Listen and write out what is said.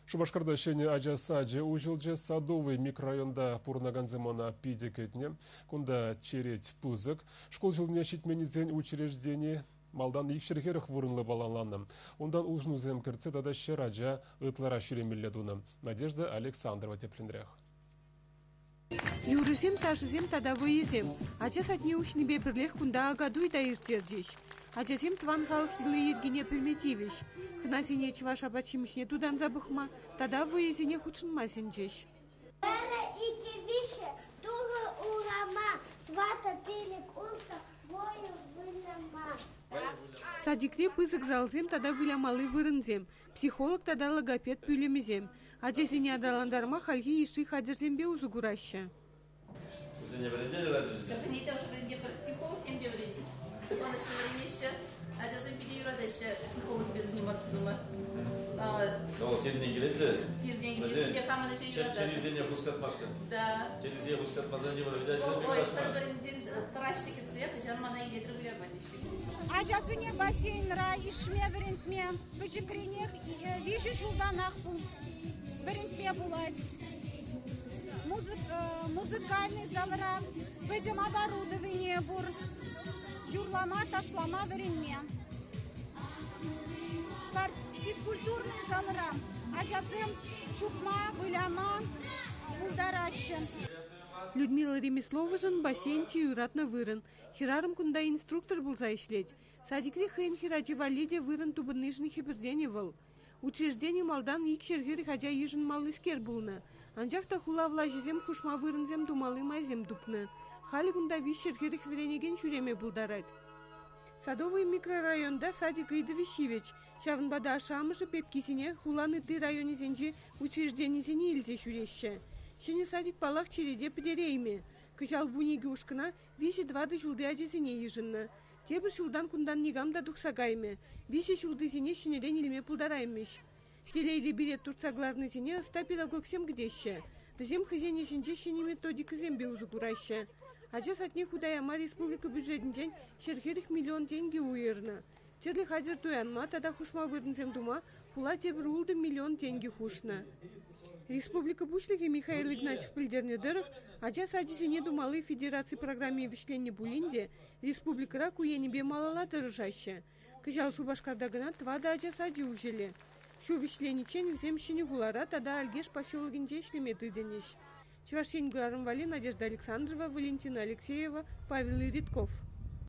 Шупашкарта ҫӗнӗ ача сачӗ уҫӑлчӗ. Садовый микрорайонта пурӑнакансем ӑна питӗ кӗтнӗ. Кунта черет пысӑк. Шкул ҫулне ҫитменнисен учреждени малтан 240 вырӑнлӑ палланӑ. Унтан улшӑнусем кӗртсе тата 100 ача ытларах ҫӳремелле тунӑ. Надежда Александрова тӗплӗнрех. Юрӑсем, ташӑсем тата вӑйӑсем. Ача садне уҫнипе пӗрлех кунта Акатуй та ирттерчӗҫ. Ачасем тӑван халӑх йӑли-йӗркине пӗлме тивӗҫ. Хӑнасене чӑваш апат-ҫимӗҫне тутанса пӑхма тата вӑйӑсене хутшӑнма сӗнчӗҫ. Пӗрре, иккӗ, виҫҫӗ, тухӑ урама, тӑваттӑ, пилӗк, улттӑ, вӑйӑ выляма. Садикре пысӑк залсем тата вылямалли вырӑнсем, психолог тата логопед пӳлӗмӗсем. Ачасене аталантарма хальхи йышши хатӗрсемпе усӑ кураҫҫӗ. Вӗсене вӗрентетӗр ачасене? Вӗсене те вӗрентетпӗр. Психолог тем те вӗрентет. Ӑнӑҫлӑ вӗренеҫҫӗ. Ачасем питӗ юратаҫҫӗ психологипе заниматься тума. Вӑл сирӗнтен килет те? Пиртен килет. Питӗ хамӑн ӗҫе юрататӑп. Чӗрисене хускатмашкӑн. Да. Чӗрисене хускатмасан йывӑр вӗт ачасемпе Ой, калаҫма. пӗр-пӗринчен тӑраҫҫӗ кӗтсе, хӑҫан мана илетӗр выляма теҫҫӗ. Ачасене бассейнра ишме вӗрентме пӗчӗкренех виҫӗ ҫултанах вӗрентме пулать. Музыкальный залра пӗтӗм оборудование пур. Юрлама, ташлама вӗренме. Физкультурный залра ачасем чупма, выляма пултараҫҫӗ. Людмила Ремесловӑшӑн бассейн чи юратнӑ вырӑн. Хӗрарӑм кунта инструктор пулса ӗҫлет. Садикри хӑйӗн хӗрачи валли те вырӑн тупӑннишӗн хӗпӗртенӗ вӑл. Учреждени малтан 240 ача йышӑнмаллискер пулнӑ. Анчах та хула влаҫӗсем хушма вырӑнсем тумалли майсем тупнӑ. Халӗ кунта 340 вӗренекен ҫӳреме пултарать. Садовый микрорайонта садик ыйтӑвӗ ҫивӗч. Ҫавӑнпа та ашшӗ-амӑшӗ пепкисене хулан ытти районӗсенчи учрежденисене илсе ҫӳреҫҫӗ. Ҫӗнӗ садик, паллах, черете пӗтереймӗ. Кӑҫал 12 ушкӑна виҫӗ-тӑватӑ ҫулти ачасене йышӑннӑ. Тепӗр ҫултан кунтан никам та тухса каймӗ. Виҫӗ ҫултисене ҫӗнӗрен илме пултараймӗҫ. Телейлӗ билет туртса кӑларнисене ӑста педагогсем кӗтеҫҫӗ. Вӗсем хӑйсен ӗҫӗнче ҫӗнӗ методикӑсемпе усӑ кураҫҫӗ. Ача садне хута яма республика бюджетӗнчен 140 миллион тенкӗ уйӑрнӑ. Тӗрлӗ хатӗр туянма тата хушма вырӑнсем тума хула тепӗр ултӑ миллион тенкӗ хушнӑ. Республика Пуҫлӑхӗ Михаил Игнатьев пӗлтернӗ тӑрӑх, ача сачӗсене тумалли федераци программи вӗҫленнӗ пулин те республикӑра ку енӗпе малалла тӑрӑшаҫҫӗ. Кӑҫал Шупашкарта кӑна тӑватӑ ача сачӗ уҫӑлӗ. Ҫу вӗҫлениччен вӗсем Ҫӗнӗ хулара тата Алькеш поселокӗнче ӗҫлеме тытӑнӗҫ. Чӑваш Ен кӑларӑм валли Надежда Александрова, Валентина Алексеева, Павел Иритков.